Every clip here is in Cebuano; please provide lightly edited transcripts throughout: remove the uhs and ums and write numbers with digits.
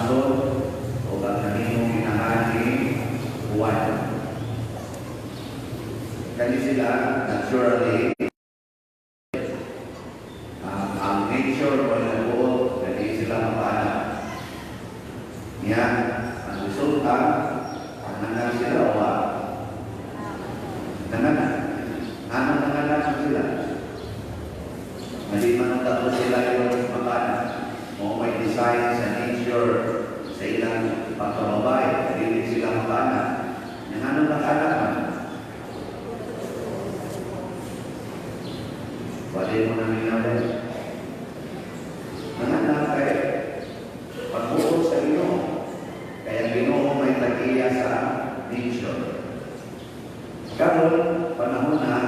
Samson o ang nahimong inahan ni Juan. Kani sila naturally ang nature mo nabuo na di sila mapaanak. Niya, ang resulta, nanganak sila o wa? Nanganak. Anong nanganak sila? Hindi man ang tatlo sila yung mapaanak. O may design sa nature sa ilang pagkababae, hindi sila mapaanak. Yang anong nakanak man? Pwede mo namin namin. Nanganak kay pagbuot sa Ginoo. Kaya Ginoo may tag-iya sa nature. Karon panahon na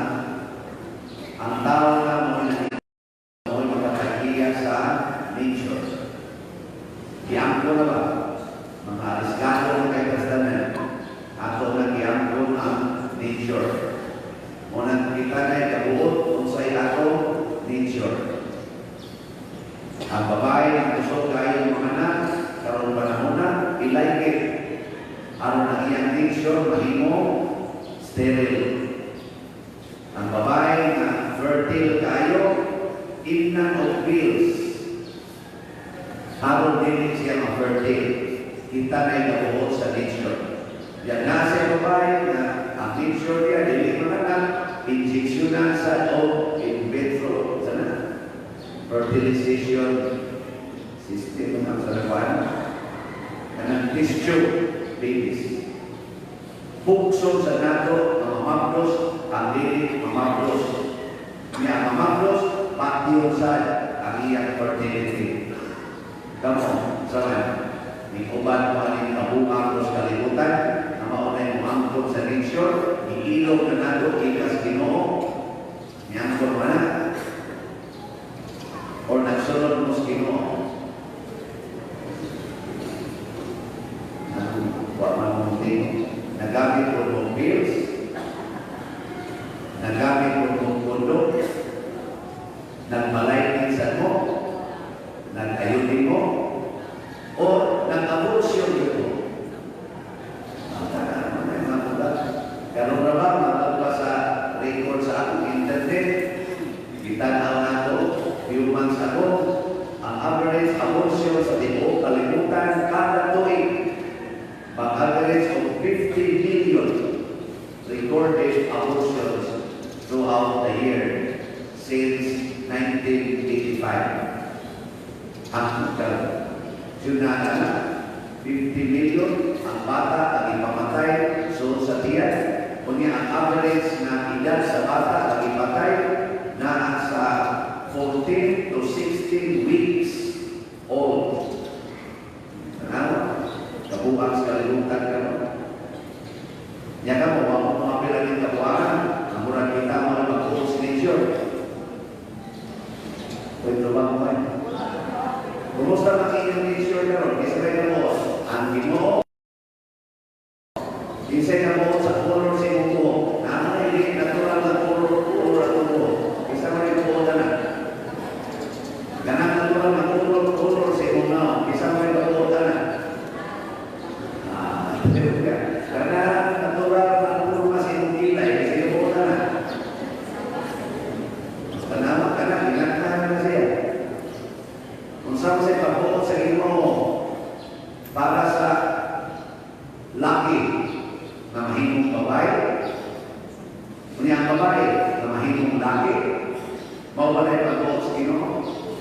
ang tao na mo na mo makatag-iya sa nature. Giangko na ba? Mga ariskado na kay kastanan. Ato na giangkon ang nature. Muna kita na kabuot unsay ato nature. Ang babae ang kusog kayo mga anak, karon panahon na, i-like it. Aron ang iyang nature mahimo sterile. Ang babae na fertile kayo, imnan og pills. Aron dili siya ma-fertile. Kita na kabuot sa nature. Yan na siya babae na ang nature niya dili manganak, injeksyonan sa o in vitro sana fertilization system ang sa nagwan kanang test tube babies. Pugson sa nato ang mamablos, ang dili mamablos. Niya ang mamablos, patyon sa ang iyang fertility. Kamo, sa man, ni uban mo aning kabuang sa kalibutan, na maunay mo angkon sa nature, iilog na nato ikas Ginoo, niangkon mo na, or nagsunod mo sa Ginoo. Wa man mo din, nagamit ko mong pills, nagamit ko mong kondo, nagmalay minsan mo, nag-ayunin mo, o nag-abortion mo. Ang tanan mo na yung mga bulat. Karon na ba, matagpa sa record sa akong internet, gitanaw na to, few months ago, ang average abortion sa tibuok kalibutan kada tuig, pag-average of 50 million recorded abortions throughout the year since 1985. Ang Yun na, 50 million ang bata ang ipamatay so sa tiyan. Unya ang average na edad sa bata ang ipatay naa sa 14 to 16 weeks old. Ano? Kabuang sa kalibutan karon. Nya ka mo, wa mo mapila ning kabuangan, ang murag kita mo ang magbuot sa nature. Pwede ba mo ay? Kumusta man inyong nature karon? Kinsa may nabuot? Ang Ginoo. Kinsa nabuot sa color sa imong buhok? Naa man ay natural na color atong buhok. Kinsa man nabuot na? Kanang natural na color sa imong naong. Kinsa man nabuot na? Ah, kanang natural na kurma sa imong kilay, kinsa nabuot na? Tanawa ka na, ginagnahan na siya. Kung saan siya pagbuot sa Ginoo para sa laki na mahimong babae, unya ang babae na mahimong laki, mao ba na pagbuot sa Ginoo?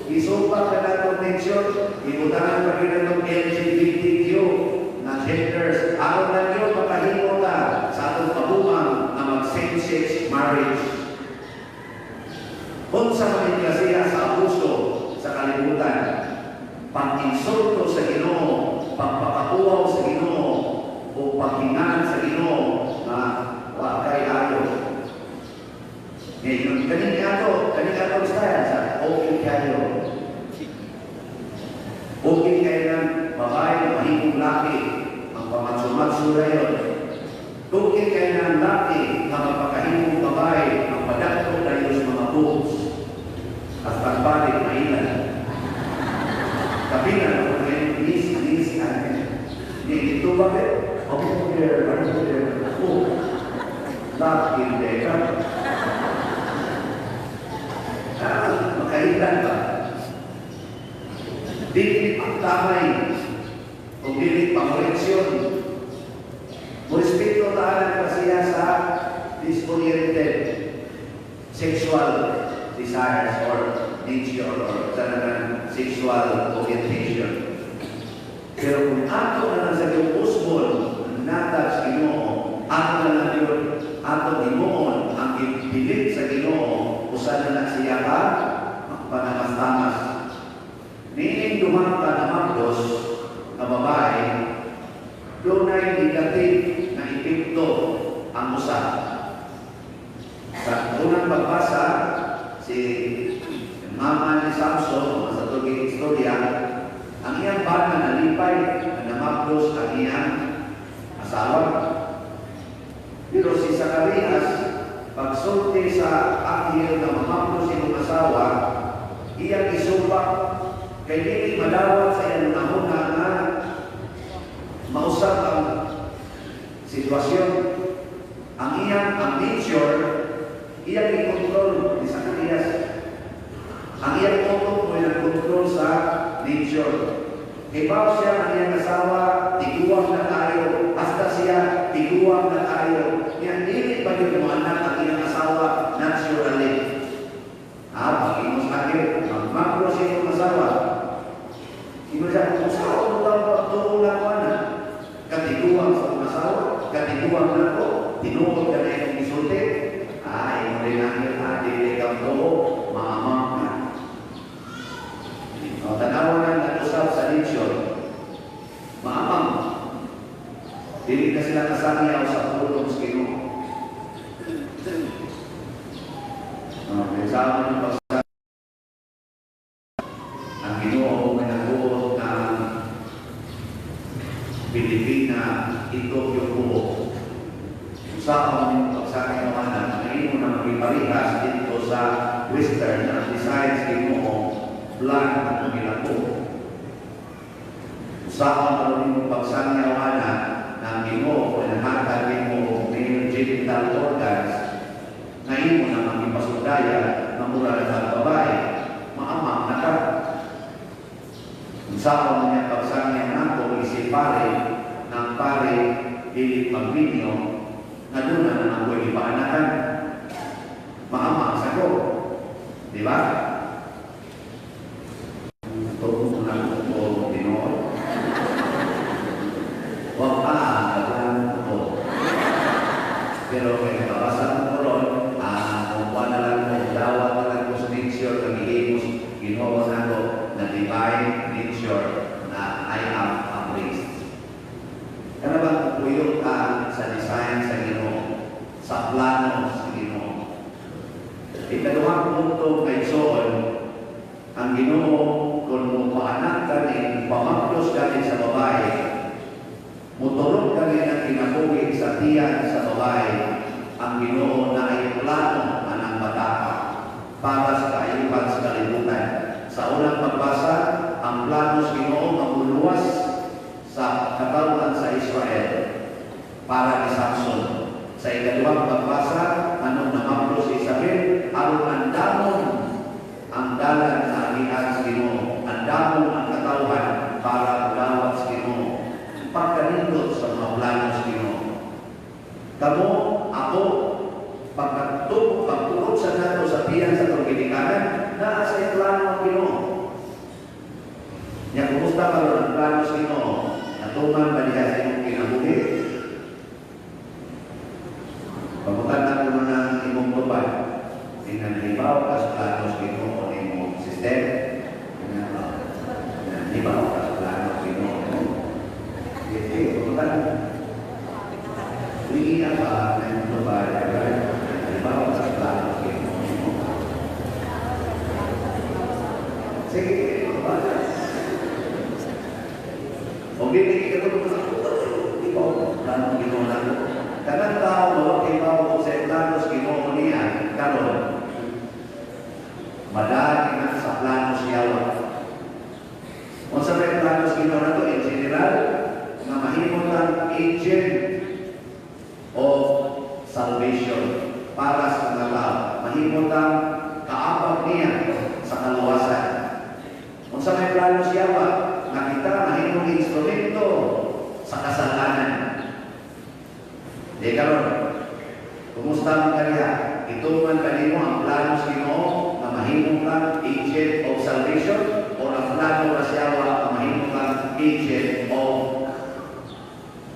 Isupak ka na itong nature, ibutangan pa rin itong LGBTQ na genders, aron na yun makahimo ta sa atong kabuang na mag same-sex marriage. Unsa man klasiha sa abuso sa kalibutan, pag-insulto sa Ginoo, pagpakapuaw sa Ginoo, o paghinaan sa Ginoo na wa kay ayo. Ngayon, kaning ato style sa okay kayo. Okay kayo ng babae na mahimong laki, ang pamatsumatsu na yun. Okay kayo ng laki na magpakahimong babae, ang padakto kayo sa mga boobs. At pagbalik, mailan. Kapila, kung ngayon, miss, miss, ang Trap in the trap. Ah, makailan ba? Dili pagtamay o dili pangoreksyon. Morespeto taan pa siya sa disoriented sexual desires or nature or sa naman sexual orientation. Pero kung ato na lang sa iyong usbon, natag sa Ginoo, ato na lang yun, ato himuon ang gipilit sa Ginoo, usa na lang siya ka magpanamas-tamas. Niining duha ka namapdos na babae, dunay negative na epekto ang usa. Sa unang pagbasa, si mama ni Samson, sa tuging istorya, ang iyang bana nalipay na namapdos ang iyang asawa. Pero si Zacarias, pagsulti sa anghel na mamapdos iyong asawa, iyang isupak kay dili madawat sa iyang hunahuna nga mausap ang sitwasyon. Ang iyang ang nature, iyang i-control ni Zacarias. Ang iyang utok mo yung control sa nature. Ibaw siya ang iyang asawa, tiguang na tayo. Hasta siya, tiguang na tayo. Yan, dili pa yun mo anak ang iyang asawa naturally. Ah, pag sa akin, magmakro siya iyong asawa. Imo siya, kung sa ako mo pagtuo na ko anak, katiguang sa akong asawa, katiguang na ko, tinuod ka na iyong isulti. Ah, imo rin ang ah, dili kang tuo, maamang ka. O, tanawa na nag-usap sa nature, maamang. Dili na sila kasangyaw sa pulong sa Ginoo. O, may sama ng pagsa ang Ginoo may nagbuot ng Pilipina, ito yung buo. Usapan mo yung pagsangyaw anak, na imo na magiparihas dito sa Western, ang design sa Ginoo, blank ang gilako. Usapan mo yung pagsangyaw anak, na ang Ginoo ay nahatag nimo male genital organs, na imo na magipasundaya na mura na sa babae, maamang na ka. Usapan mo niya pagsangyaw nako, isip pare, ng pare, dili magminyo, na doon na naman ko'y ipaanakan. Maamang sa ko. Di ba? Tungkol na ko tinuod. Wag pa, kailangan ko. Pero kaya nabasa mo ron, kung kuha na lang mo, dawat na lang ko sa nature, kang ihimos, Ginoo na ko, na divine nature, na I am a priest. Kana bang puyo ka sa design sa Ginoo, sa plano sa Ginoo? Ikaduhang punto kay Saul, ang Ginoo kung mo paanak kanin, pamaplos kanin sa babae, muturog kanin ang kinabuhi sa tiyan sa babae, ang Ginoo na ay plano anang bata para sa kaayuhan sa kalibutan. Sa unang pagbasa, ang plano sa Ginoo mamuluwas sa katawhan sa Israel para ni Samson. Sa ikaduhang pagbasa, anong namaplos si Isabel, aron andamon ang dalan sa agihan sa Ginoo, andamon ang katawhan para mudawat sa Ginoo. Pagkanindot sa mga plano sa Ginoo. Kamo, ako, pagkatug, pagturog sa nato sa tiyan sa atong ginikanan, naa sa plano ang Ginoo. Nya kumusta karon ang plano sa Ginoo? Natuman ba diha sa imong kinabuhi? Pamutan na ko ng imong tubay. Tingnan, ka sa plano sa Ginoo nimo, sister. Tingnan, ka sa plano sa Ginoo. Sige, pamutan. Hindi pa na imong tubay, right? Nahibaw ka sa plano sa Ginoo nimo. Sige, pamutan. O dili ka to sa di ba plano Ginoo nako. Kanang tao mo kay bao sa plano sa Ginoo niya karon. Madali na sa plano siya. Unsa may plano sa Ginoo nato in general nga mahimo tang agent of salvation.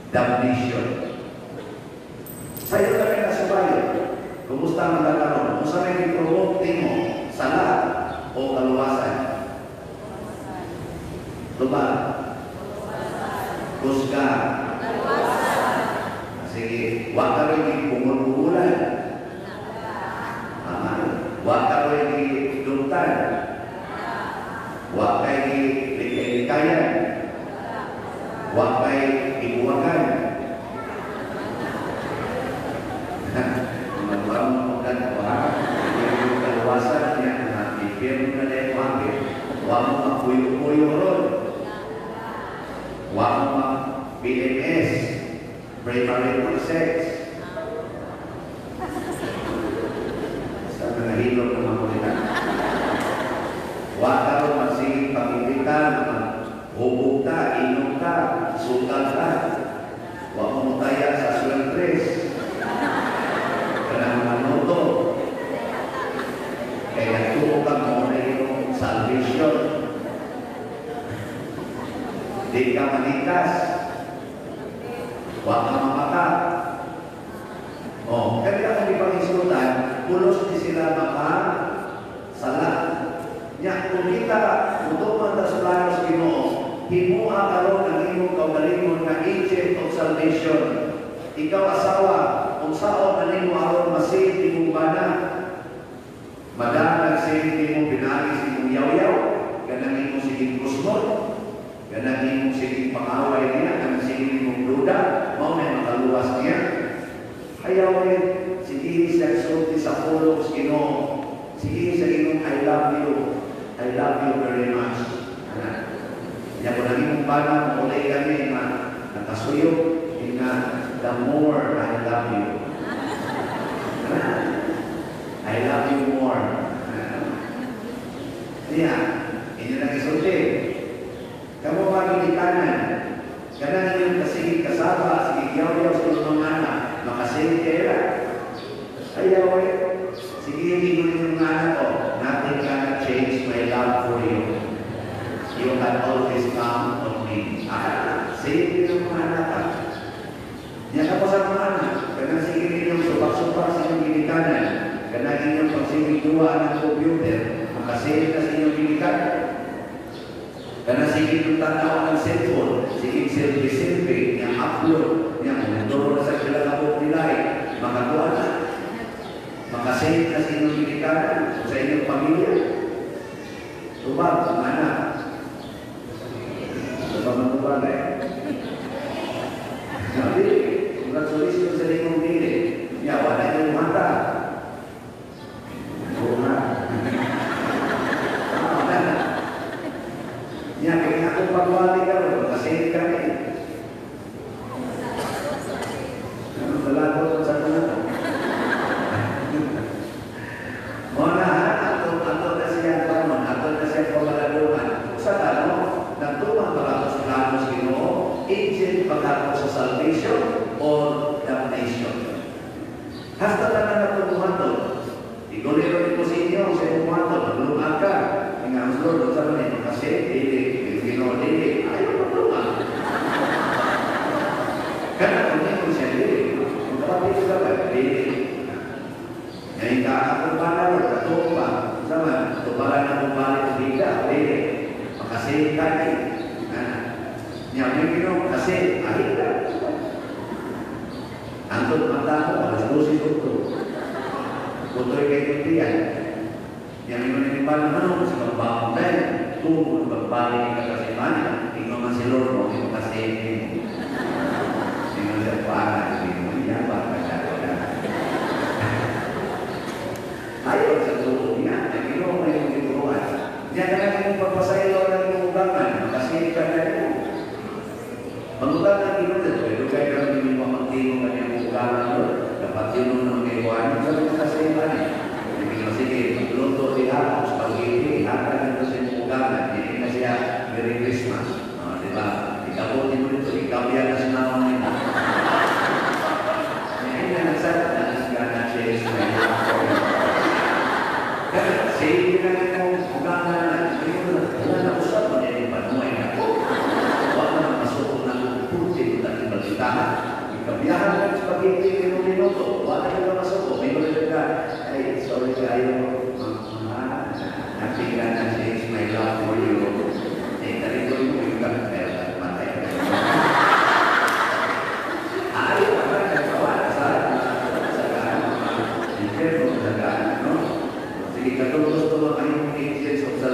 Damnation. Sayo kami nasubayo. Kumusta ang karon? Unsa may gi-promote nimo? Sala o kaluwasan? Tubag. Kusga. Sige, wa ka rin pungol-pungulan. Tama. Wa ka rin dungtan. Wa kay likay-likayan. Wa kay ibuwakan. Magwang mo ko ha. Yung kaluwasan niya, na impyerno na na yung hangin. Wa mo magpuyo-puyo ron. Wa mo mag-BMS, premarital sex. Sa mga hilom na mga. Wa ka ron magsiging pag-imbita, maghubog ta, inom ta, sugal ta. Wa mo mutaya sa sweltres. Kanang manuto. Kaya nagtuo ka mo na yung salvation. Di ka manikas. Wa ka mamata. Oh, kaya kung ipangisutan, pulos ni sila maka sala. Nya kung kita mutuman ta sa plano sa Ginoo, himua karon ang imong kaugalingon nga agent of salvation. Ikaw asawa, unsaon na nimo aron ma-save imong bana? Madalag save nimo pinaagi sa imong yaw-yaw, kanang imong siging kusmot, kanang imong siging pangaway niya, kanang siging imong duda, mao may makaluwas niya. Ayaw rin, sige siya sulti sa pulong sa Ginoo. Sige sa Ginoo, I love you. I love you very much. Nya kung ang imong bana, maulay kami na nakasuyo, ina, the more I love you. I love you more. Niya, inyo nang isulti. Kamu magilikanan, kanang inyong kasigig kasaba, sige yaw-yaw sa inyong anak, makasig kayo. Ayaw eh. Sige, hindi ko ninyong anak ko, nothing cannot change my love for you. You can always count on me. Ah, sige ninyong mga anak ka. Niya ka pa sa mga anak, kanang sige ninyong supak-supak sa inyong gilikanan, kanang inyong pagsigig duwa ng computer, makasig na sa inyong gilikanan. Kanang sige yung tanaw ng cellphone, sige selfie-selfie, niya upload, niya mundoro na sa sila kabuk nila eh, makakuha na. Makasave na sa inyong gilikanan, sa inyong pamilya. Tubag, mga anak. Tubag ng tubag eh. Sabi, congratulations sa inyong dili. Niya, wala niyong mata. Bunga. Wala na. Niya, kaya akong pagwali ka ron, makasave ka rin. Ano, dalago sa kanila. Muna, ato na siya panon, ato na siya pamalaluan. Sa tano, nagtumang ba ako sa plano sa Ginoo, agent ba ako sa salvation or damnation? Hasta tanan na tumuhaton. Iguliro ko sa inyo, sa imuhaton, maglungag ka. Nga ang Lord, sa man, kasi, dili, Ginoo, dili, ayaw maglungag. Kaya kung hindi ko siya, dili. Kung kapatid ka ba, dili. Ngayon ka akong panalo, katuo pa, sama, tubaran na kong balik sa bida, dili. Makasave ka na eh. Niya, may Ginoo, kasi, ahit ka. Antod mata ko, alas 12 ko. Kutoy kay kuntiyan. Niya, may maninipan naman ako sa pagbaong tayo. Tungo ng pagbalik ka kasi man, ikaw man si Lord mo, ikaw kasi mo. Ikaw siya para, hindi mo niya, baka siya wala. Ayaw sa tuo niya, ay Ginoo na yung gituruan. Niya ka lang yung pagpasaylo ng iyong ugangan, makasili ka na rin. Mangugangan Ginoo na ito, kaya ka lang yung mamagtino ka niyang ugangan doon. Dapat yun nung naiwanan, sabi ko kasi iba niya. Hindi ko sige, magluto diha, spaghetti, hatag na sa iyong ugangan, hindi na siya Merry Christmas. Oh, di ba? Ikabuti mo dito, ikaw yan na sinama nila. Ngayon na nagsat, na change my love for you. Kasi save na yung ugangan na, wala na usap, maninipanuay na ko. Wala na masuko na puti, wala na balitahan. Ha? Ikabiyahan ng spaghetti, 5 minuto. Wala ka na masuko. May ulit ka. "Ay, sorry kayo. Mga, nothing gonna change my love for you." Eh, talikod mo yung kami. Pero matay ka. Ay, wala nagawa sa gaano, impyerno sa gaano, no? Sige, katong gusto makahimong agents of.